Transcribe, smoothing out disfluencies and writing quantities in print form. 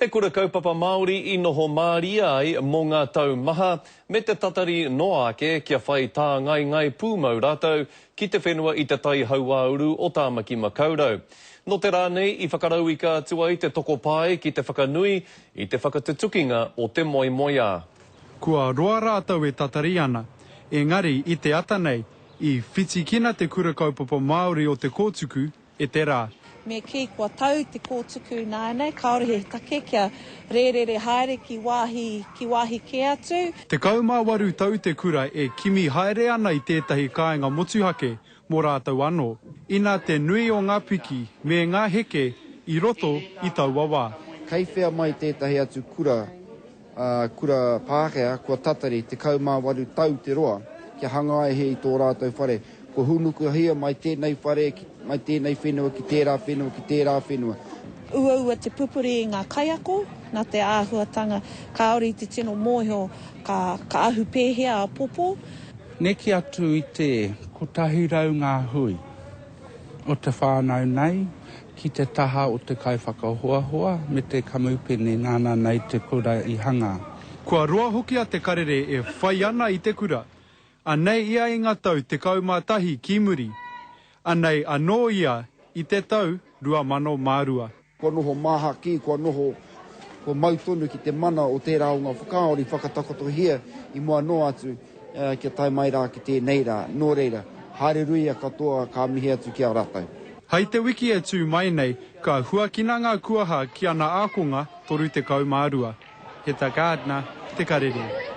He kura kaupapa Māori i noho mārie ai mō ngā tau maha, me te tatari noa ake kia whai tāngaengae pūmau rātou ki te whenua i te tai hauāuru o Tāmaki Makaurau. Nō te rā nei i whakarauika atu ai te tokopae ki te whakanui i te whakatutukinga o te moemoeā. Kua roa rātou e tatari ana, engari i te ata nei, i whitikina te Kura Kaupapa Māori o Te Kōtuku e te rā. Me kī kua tau te kōtuku ināianei, kāore he take kia rērere haere ki wāhi, ki wāhi kē atu. 18 tau te kura e kimi haere ana i tētahi kāinga motuhake mō rātou anō, ina te nui o ngā piki me ngā heke i roto i taua wā. Kei whea mai tētahi atu kura, kura Pākehā kua tatari 18 tau te roa kia hangaia i tō rātou whare. Kua hūnukuhia mai tēnei whare, mai tēnei whenua ki tērā whenua, ki tērā whenua. Uaua te pupuri i ngā kaiako, nā te āhuatanga kāore i te tino mōhio ka, ka ahu pēhea āpōpō. Neke atu i te 100 ngā hui o te whānau nei ki te taha o te kaiwhakahoahoa me te kamupene nāna nei te kura i hanga. Kua roa hoki a Te Karere e whai ana i te kura. Anei ia i nga tau 11 ki muri. Anei anō ia i te tau 2002. Kua noho māhaki, kua noho, kua mau tonu ki te mana o tērā o ngā whakaaro i whakatakotohia i mua noa atu kia tae mai rā ki tēnei rā. Nō reira, haereruia katoa ka mihi atu ki a rātou. Hei te wiki e tū mai nei, ka huakina ngā kuaha ki ana ākonga 32. Heta Gardner, Te Karere.